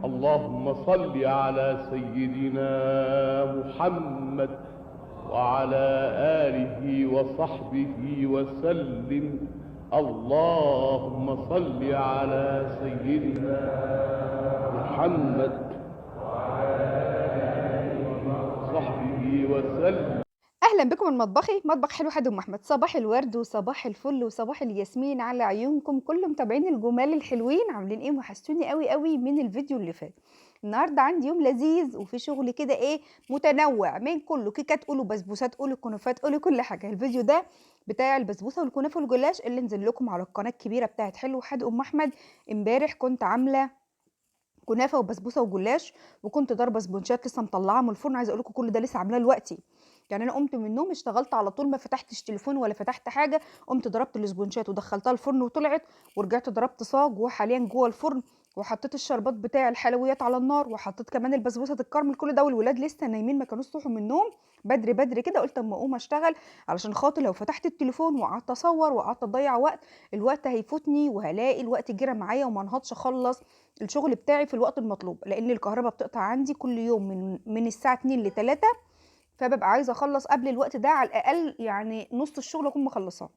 اللهم صل على سيدنا محمد وعلى آله وصحبه وسلم. اللهم صل على سيدنا محمد وعلى آله وصحبه وسلم. اهلا بكم من مطبخي، مطبخ حلو حد ام احمد. صباح الورد وصباح الفل وصباح الياسمين على عيونكم كل متابعين الجمال الحلوين. عاملين ايه؟ وحشتوني قوي قوي من الفيديو اللي فات. النهارده عندي يوم لذيذ وفي شغل كده ايه متنوع من كله، كيكات قولوا، بسبوسات قولوا، كنافات قولوا، كل حاجة. الفيديو ده بتاع البسبوسه والكنافه والجلاش اللي نزل لكم على القناة الكبيرة بتاعت حلو حد ام احمد. امبارح كنت عامله كنافه وبسبوسه وجلاش، وكنت ضاربه سبونشات لسه مطلعه من الفرن. عايزه اقول لكم كل ده لسه عاملاه دلوقتي، يعني انا قمت من النوم اشتغلت على طول، ما فتحتش تليفون ولا فتحت حاجة. قمت ضربت الاسبونشات ودخلتها الفرن وطلعت، ورجعت ضربت صاج وحاليا جوه الفرن، وحطيت الشربات بتاع الحلويات على النار، وحطيت كمان البسبوسه الكراميل. كل ده والولاد لسه نايمين ما كانوش صحوا من النوم بدري بدري كده. قلت اما اقوم اشتغل علشان خاطر لو فتحت التليفون وقعدت اصور وقعدت اضيع وقت، الوقت هيفوتني وهلاقي الوقت جرى معايا وما انهضش اخلص الشغل بتاعي في الوقت المطلوب، لان الكهرباء بتقطع عندي كل يوم من الساعة 2 ل 3، فببقى عايزه اخلص قبل الوقت ده على الاقل، يعني نص الشغل اكون مخلصاه.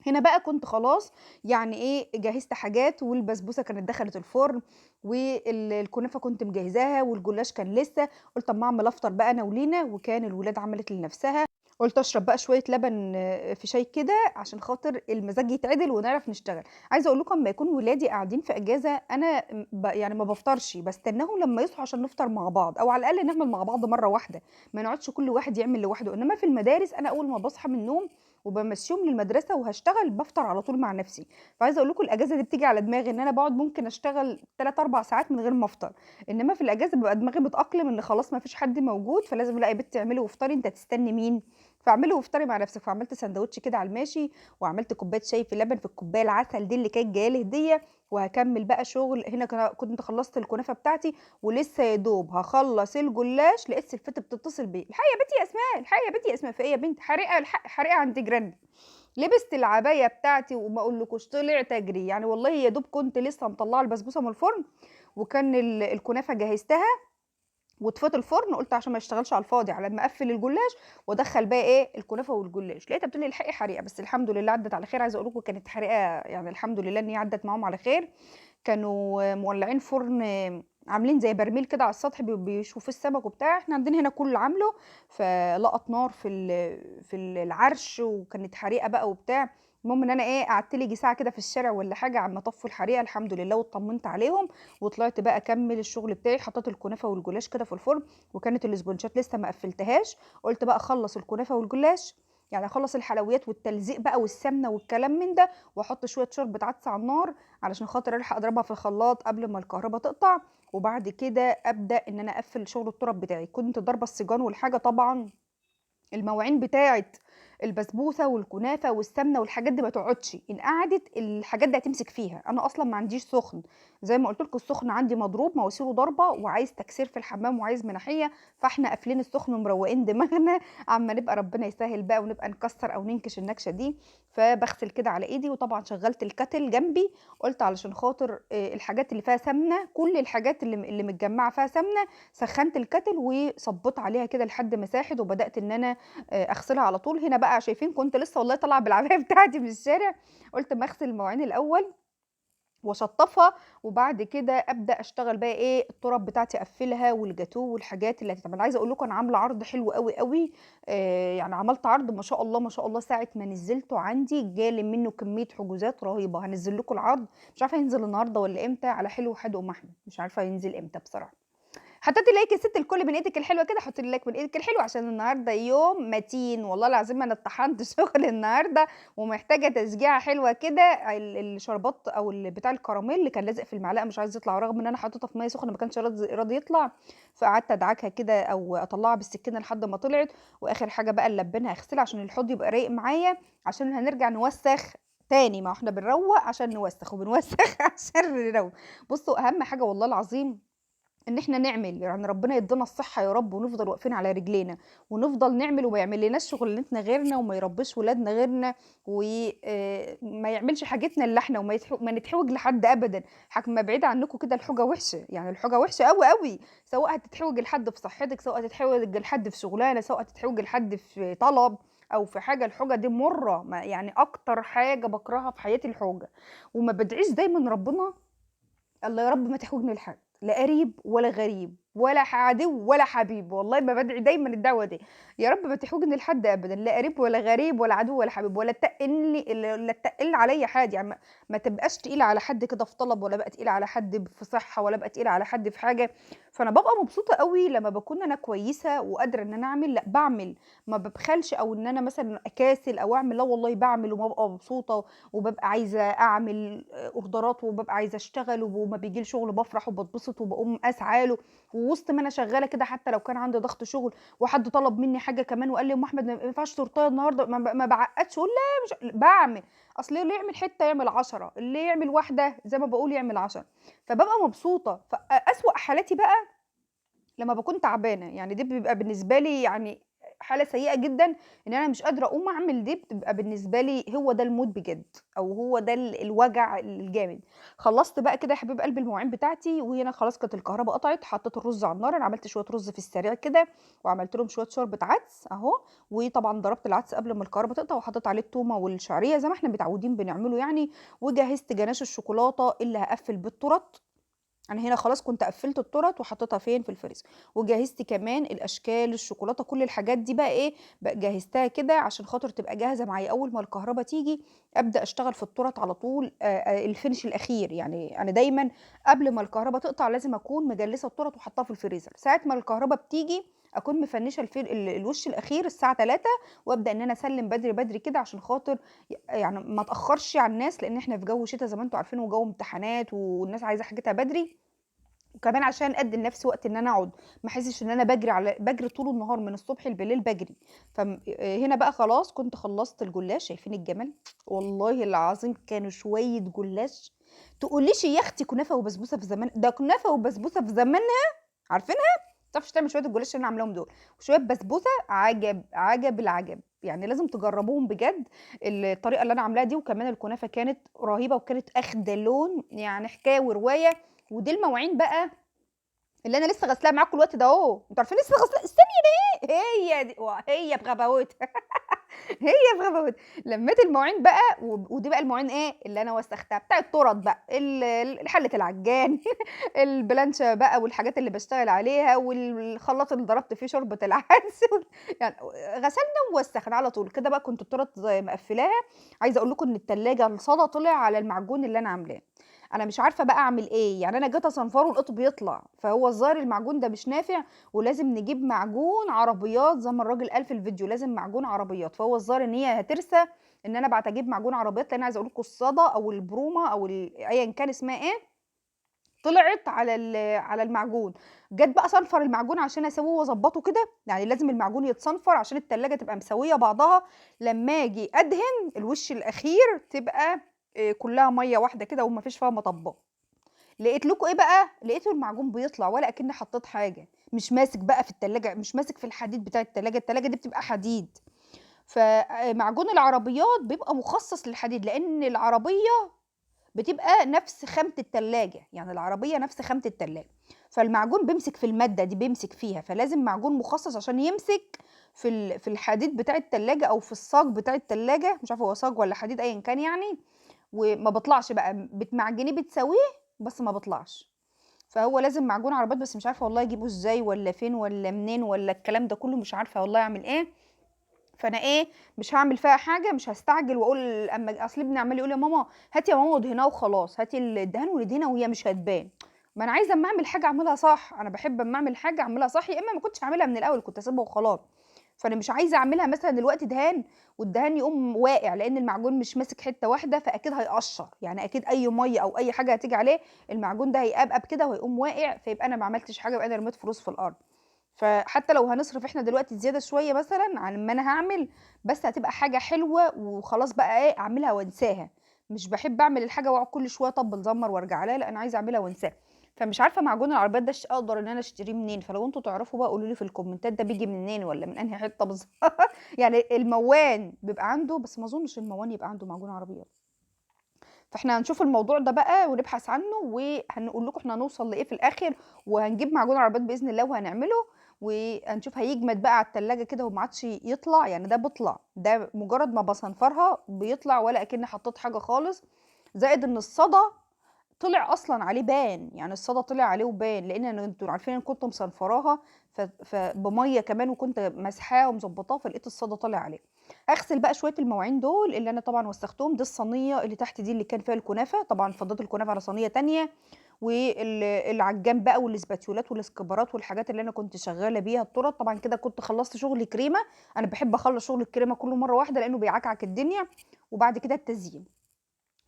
هنا بقى كنت خلاص يعني ايه جهزت حاجات، والبسبوسه كانت دخلت الفرن، والكنافه كنت مجهزاها، والجلاش كان لسه. قلت اما اعمل افطر بقى انا ولينا، وكان الولاد عملت لنفسها. قلت اشرب بقى شوية لبن في شاي كده عشان خاطر المزاج يتعدل ونعرف نشتغل. عايزه اقول لكم اما يكون ولادي قاعدين في اجازه انا يعني ما بفطرش، بستناهم لما يصحوا عشان نفطر مع بعض، او على الاقل نعمل مع بعض مرة واحدة، ما نقعدش كل واحد يعمل لوحده. انما في المدارس انا اول ما بصحى من النوم وبمشيهم للمدرسة وهشتغل بفطر على طول مع نفسي. فعايزه اقول لكم الاجازة دي بتيجي على دماغي ان انا بقعد ممكن اشتغل 3 4 ساعات من غير ما افطر، انما في الاجازة ببقى دماغي متاقلم ان خلاص ما فيش حد موجود، فلازم لا يا بنتي اعملي وافطري، انت هتستني مين؟ فاعملي وافطري مع نفسك. فعملت سندوتش كده على الماشي، وعملت كوباية شاي في لبن في الكوباية العسل دي اللي كانت جاية لي هديه، وهكمل بقى شغل. هنا كنت خلصت الكنافه بتاعتي ولسه يا دوب هخلص الجلاش، لقيت سلفتي بتتصل بيا، الحقي يا بنتي يا اسماء، الحقي يا بنتي يا اسماء. في ايه يا بنت؟ حريقة، حريقة عند جيراننا. لبست العباية بتاعتي وما اقولكوش طلعت اجري، يعني والله يا دوب كنت لسه مطلعه البسبوسه من الفرن، وكان الكنافه جهزتها وطفيت الفرن، قلت عشان ما يشتغلش على الفاضي على ما اقفل الجلاش وادخل بقى ايه الكنافه والجلاش. لقيتها بتقول لي الحقي حريقة، بس الحمد لله عدت على خير. عايزه اقول لكم كانت حريقة، يعني الحمد لله ان هي عدت معاهم على خير. كانوا مولعين فرن، عاملين زي برميل كده على السطح بيشوفوا السمك وبتاع، احنا عندنا هنا كل عامله، فلقط نار في العرش وكانت حريقة بقى وبتاع. المهم ان انا ايه قعدت لي ساعة كده في الشارع ولا حاجة عم طفوا الحريقه، الحمد لله واطمنت عليهم، وطلعت بقى اكمل الشغل بتاعي. حطيت الكنافه والجلاش كده في الفرن، وكانت الاسبونشات لسه ما قفلتهاش. قلت بقى اخلص الكنافه والجلاش، يعني اخلص الحلويات والتلزيق بقى والسمنه والكلام من ده، واحط شوية شوربة عدس على النار علشان خاطر الحق اضربها في الخلاط قبل ما الكهرباء تقطع، وبعد كده ابدا ان انا اقفل شغل التراب بتاعي. كنت ضاربه السجان والحاجة، طبعا المواعين بتاعه البسبوسه والكنافه والسمنه والحاجات دي ما تقعدش، ان قعدت الحاجات دي هتمسك فيها. انا اصلا ما عنديش سخن، زي ما قلت لكم السخن عندي مضروب، مواسيره ضربه، وعايز تكسير في الحمام وعايز مناحيه، فاحنا قافلين السخن ومروقين دماغنا عما نبقى ربنا يسهل بقى ونبقى نكسر او ننكش النكشه دي. فبغسل كده على ايدي، وطبعا شغلت الكتل جنبي، قلت علشان خاطر الحاجات اللي فيها سمنه، كل الحاجات اللي متجمعه فيها سمنه، سخنت الكتل وصبيت عليها كده لحد ما ساحت، وبدات ان انا اغسلها على طول. هنا بقى شايفين كنت لسه والله طالعه بالعبايه بتاعتي من الشارع، قلت اما اغسل المواعين الاول واشطفها، وبعد كده ابدا اشتغل بقى ايه التراب بتاعتي اقفلها والجاتوه والحاجات اللي هتتعمل. عايزه اقول لكم انا عامله عرض حلو قوي قوي، يعني عملت عرض ما شاء الله ما شاء الله، ساعة ما نزلته عندي جالي منه كمية حجوزات رهيبة. هنزل لكم العرض، مش عارفه ينزل النهارده ولا امتى، على حلو حد ام احمد، مش عارفه ينزل امتى بصراحة. حطيتي like يا ست الكل من ايدك الحلوة كده، حطي لي like من ايدك الحلوة عشان النهارده يوم متين، والله العظيم انا اتطحنت شغل النهارده ومحتاجة تشجيعه حلوة كده. الشربات او بتاع الكراميل اللي كان لازق في المعلقة مش عايز يطلع، رغم ان انا حطيتها في مية سخنة ما كانش راضي يطلع، فقعدت ادعكها كده او اطلعها بالسكينة لحد ما طلعت. واخر حاجة بقى اللبنة هغسلها عشان الحوض يبقى رايق معايا، عشان هنرجع نوسخ تاني، ما احنا بنروق عشان نوسخ وبنوسخ عشان نروق. بصوا اهم حاجة والله العظيم إن إحنا نعمل، يعني ربنا يدينا الصحة يا رب ونفضل واقفين على رجلينا، ونفضل نعمل وما يعملناش شغلانتنا غيرنا، وما يربيش ولادنا غيرنا، وما يعملش حاجتنا إلا إحنا، وما ما نتحوج لحد أبدًا. حكمة بعيدة عنكم كده، الحوجة وحشة، يعني الحوجة وحشة أوي أوي، سواء هتتحوج لحد في صحتك، سواء هتتحوج لحد في شغلانة، سواء هتتحوج لحد في طلب أو في حاجة. الحوجة دي مرة، ما يعني أكتر حاجة بكرهها في حياتي الحوجة، وما بدعيش دايمًا ربنا الله يا رب ما تحوجني لحد، لا قريب ولا غريب ولا عدو ولا حبيب، والله ما بدعي دايما الدعوة دي، يا رب ما تحوجني لحد ابدا، لا قريب ولا غريب ولا عدو ولا حبيب، ولا تقلني، لا تقل عليا حد، يعني ما تبقاش تقيلة على حد كده في طلب، ولا بقى تقيلة على حد في صحة، ولا بقى تقيلة على حد في حاجة. فانا ببقى مبسوطة قوي لما بكون انا كويسة وقادرة ان انا اعمل، لا بعمل، ما ببخلش او ان انا مثلا اكاسل او اعمل، لا والله بعمل وببقى مبسوطة، وببقى عايزه اعمل اوردرات، وببقى عايزه اشتغل، وما بيجي لي شغل بفرح وبتبسط وبقوم اسعى له. ووسط ما انا شغالة كده، حتى لو كان عندي ضغط شغل وحد طلب مني حاجة كمان وقال لي ام احمد ما ينفعش تورتايه النهارده، ما بعقدش اقول لا مش بعمل، اصل اللي يعمل حتة يعمل 10، اللي يعمل واحدة زي ما بقول يعمل 10، فببقى مبسوطة. فاسوأ حالاتي بقى لما بكون تعبانة، يعني دي بيبقى بالنسبة لي يعني حاله سيئه جدا، ان انا مش قادرة اقوم اعمل، دي بتبقى بالنسبة لي هو ده الموت بجد، او هو ده الوجع الجامد. خلصت بقى كده يا حبيب قلبي المواعين بتاعتي، وهنا خلاص كانت الكهرباء قطعت، حطيت الرز على النار، انا عملت شوية رز في السريع كده، وعملت لهم شوية شوربة عدس اهو، وطبعا ضربت العدس قبل ما الكهرباء تقطع، وحطيت عليه التومه والشعريه زي ما احنا متعودين بنعمله يعني، وجهزت جناش الشوكولاتة اللي هقفل بالتورت. انا هنا خلاص كنت قفلت التورت وحطيتها فين؟ في الفريزر. وجهزت كمان الاشكال الشوكولاتة، كل الحاجات دي بقى ايه بقى جهزتها كده عشان خاطر تبقى جاهزة معايا اول ما الكهرباء تيجي ابدا اشتغل في التورت على طول، ال finish الاخير. يعني انا دايما قبل ما الكهرباء تقطع لازم اكون مجلسه التورت وحطها في الفريزر، ساعة ما الكهرباء بتيجي اكون مفنشه الوش الاخير الساعة 3، وابدا ان انا اسلم بدري بدري كده عشان خاطر يعني ما اتاخرش على الناس، لان احنا في جو شتاء زي ما انتم عارفين، وجو امتحانات والناس عايزه حاجتها بدري، وكمان عشان ادي لنفسي وقت ان انا اقعد، ما احسش ان انا بجري طول النهار من الصبح بالليل بجري. فهنا بقى خلاص كنت خلصت الجلاش، شايفين الجمال؟ والله العظيم كانوا شوية جلاش تقوليش يا اختي كنافه وبسبوسه في زمان، ده كنافه وبسبوسه في زمانها عارفينها، ما تعرفش تعمل شوية الجلاش اللي انا عاملاهم دول وشوية بسبوسه، عجب عجب العجب، يعني لازم تجربوهم بجد الطريقة اللي انا عاملاها دي. وكمان الكنافه كانت رهيبة وكانت اخده لون، يعني حكاية ورواية. ودي المواعين بقى اللي انا لسه غسلاها معاكم الوقت ده اهو، انتوا عارفين لسه غسلاها الثانية دي، هي دي هي بغباوتها هي بغباوتها. لميت المواعين بقى، ودي بقى المواعين ايه اللي انا وسختها بتاع التورت بقى، حله العجان البلانشه بقى والحاجات اللي بشتغل عليها، والخلاط اللي ضربت فيه شوربة العدس يعني غسلنا ووسخنا على طول كده بقى. كنت التورت مقفلاها. عايزه اقول لكم ان التلاجة الصدى طلع على المعجون اللي انا عاملاه، انا مش عارفه بقى اعمل ايه، يعني انا جيت اصنفره لقيته بيطلع، فهو الظاهر المعجون ده مش نافع، ولازم نجيب معجون عربيات زي ما الراجل قال في الفيديو، لازم معجون عربيات. فهو الظاهر ان هي هترسى ان انا بعت اجيب معجون عربيات، لان عايزه اقول لكم الصدى او البرومه او ايا كان اسمها ايه طلعت على المعجون. جت بقى صنفر المعجون عشان اسويه واظبطه كده، يعني لازم المعجون يتصنفر عشان التلاجة تبقى مسويه بعضها، لما اجي ادهن الوش الاخير تبقى كلها مية واحدة كده وما فيش فيها مطبات. لقيت لكم ايه بقى؟ لقيت المعجون بيطلع ولا اكن حطيت حاجة، مش ماسك بقى في التلاجة، مش ماسك في الحديد بتاع التلاجة، التلاجة دي بتبقى حديد، فمعجون العربيات بيبقى مخصص للحديد، لان العربية بتبقى نفس خامة التلاجة، يعني العربية نفس خامة التلاجة، فالمعجون بيمسك في المادة دي، بيمسك فيها، فلازم معجون مخصص عشان يمسك في الحديد بتاع التلاجة او في الصاج بتاع التلاجة، مش عارفه هو صاج ولا حديد ايا كان يعني. وما بطلعش بقى، بتمعجنيه بتسويه بس ما بطلعش، فهو لازم معجون عربيات، بس مش عارفه والله اجيبه ازاي ولا فين ولا منين ولا الكلام ده كله، مش عارفه والله اعمل ايه. فانا ايه مش هعمل فيها حاجة، مش هستعجل واقول اما اصل ابني عمال يقول يا ماما هاتي يا ماما ودهنها وخلاص، هاتي الدهان وندهنها وهي مش هتبان. ما انا عايزه اما اعمل حاجة اعملها صح، انا بحب اما اعمل حاجة اعملها صح، يا اما ما كنتش هعملها من الاول كنت اسيبها وخلاص. فانا مش عايزه اعملها مثلا دلوقتي دهان والدهان يقوم واقع، لان المعجون مش ماسك حتة واحدة، فاكيد هيقشر، يعني اكيد اي مية او اي حاجة هتيجي عليه المعجون ده هيقبقب كده وهيقوم واقع، فيبقى انا ما عملتش حاجة، يبقى انا رميت فلوس في الارض. فحتى لو هنصرف احنا دلوقتي زيادة شوية مثلا عن ما انا هعمل، بس هتبقى حاجة حلوة وخلاص بقى ايه اعملها وانساها. مش بحب اعمل الحاجة واقعد كل شوية طب نزمر وارجع لها، لا انا عايزه اعملها وانساها. فمش عارفه معجون العربيات ده اقدر ان انا اشتريه منين، فلو انتوا تعرفوا بقى قولوا لي في الكومنتات ده بيجي منين ولا من انهي حتة بالظبط. يعني الموان بيبقى عنده، بس ما اظنش الموان يبقى عنده معجون عربيات. فاحنا هنشوف الموضوع ده بقى ونبحث عنه، وهنقول لكم احنا هنوصل لايه في الاخر، وهنجيب معجون عربيات باذن الله وهنعمله، وهنشوف هيجمد بقى على التلاجة كده وما عادش يطلع. يعني ده بيطلع، ده مجرد ما بصنفرها بيطلع ولا اكن حطيت حاجة خالص. زائد ان الصدى طلع اصلا عليه بان، يعني الصدى طلع عليه وبان، لان انتوا عارفين ان كنت مصنفراها فبميه كمان، وكنت مسحاه ومظبطاه، فلقيت الصدى طلع عليه. هغسل بقى شوية المواعين دول اللي انا طبعا وسختهم. دي الصينية اللي تحت دي اللي كان فيها الكنافه، طبعا فضيت الكنافه على صينية تانية، والعجان بقى والاسباتيولات والاسكبارات والحاجات اللي انا كنت شغالة بيها الطرط. طبعا كده كنت خلصت شغل كريمة، انا بحب اخلص شغل الكريمة كله مرة واحدة لانه بيعكعك الدنيا. وبعد كده التزيين،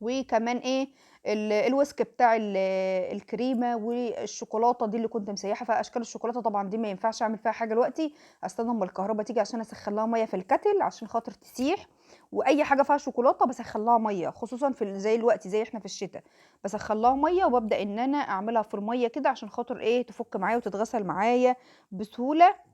وكمان ايه ال whisk بتاع الكريمة والشوكولاته دي اللي كنت مسيحه فيها اشكال الشوكولاتة. طبعا دي ما ينفعش اعمل فيها حاجة دلوقتي، استنى اما الكهرباء تيجي عشان اسخن لها مية في ال kettle عشان خاطر تسيح. واي حاجة فيها شوكولاتة بسخن لها مية، خصوصا في زي الوقت زي احنا في الشتاء، بسخن لها مية وببدا ان انا اعملها في المية كده عشان خاطر ايه تفك معايا وتتغسل معايا بسهولة.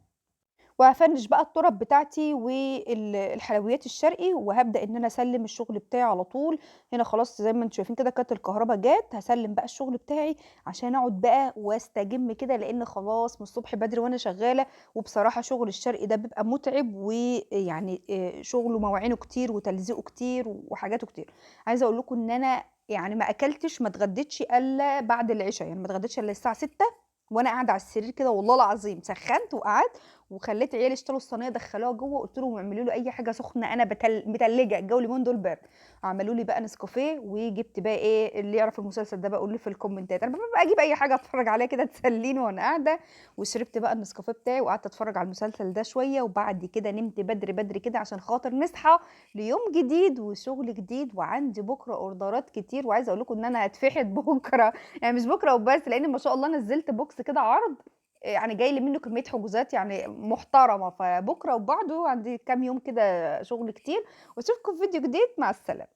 وهفنش بقى الطرب بتاعتي والحلويات الشرقي، وهبدا ان انا اسلم الشغل بتاعي على طول. هنا خلاص زي ما انتم شايفين كده كانت الكهرباء جت، هسلم بقى الشغل بتاعي عشان اقعد بقى واستجم كده، لان خلاص من الصبح بدري وانا شغالة. وبصراحة شغل الشرقي ده بيبقى متعب، ويعني شغله مواعينه كتير وتلزيقه كتير وحاجاته كتير. عايزه اقول لكم ان انا يعني ما اكلتش ما اتغديتش الا بعد العشاء، يعني ما اتغديتش الا الساعة 6 وانا قاعدة على السرير كده والله العظيم. سخنت وقعدت وخليت عيالي اشتروا الصينية دخلوها جوه، قلت لهم اعملوا له اي حاجة سخنة، انا متلجه الجو اليومين دول برد. عملوا لي بقى نسكافيه، وجبت بقى ايه اللي يعرف المسلسل ده بقى قول لي في الكومنتات، انا ببقى اجيب اي حاجة اتفرج عليها كده تسليني وانا قاعدة. وشربت بقى النسكافيه بتاعي وقعدت اتفرج على المسلسل ده شوية، وبعد كده نمت بدري بدري كده عشان خاطر نصحى ليوم جديد وشغل جديد. وعندي بكره اوردرات كتير، وعايزه اقول لكم ان انا هتفحت بكره، يعني مش بكره وبس، لان ما شاء الله نزلت box كده عرض يعني جاي لي منه كمية حجوزات يعني محترمه. فبكرة وبعده عندي كام يوم كده شغل كتير، واشوفكم في فيديو جديد. مع السلامة.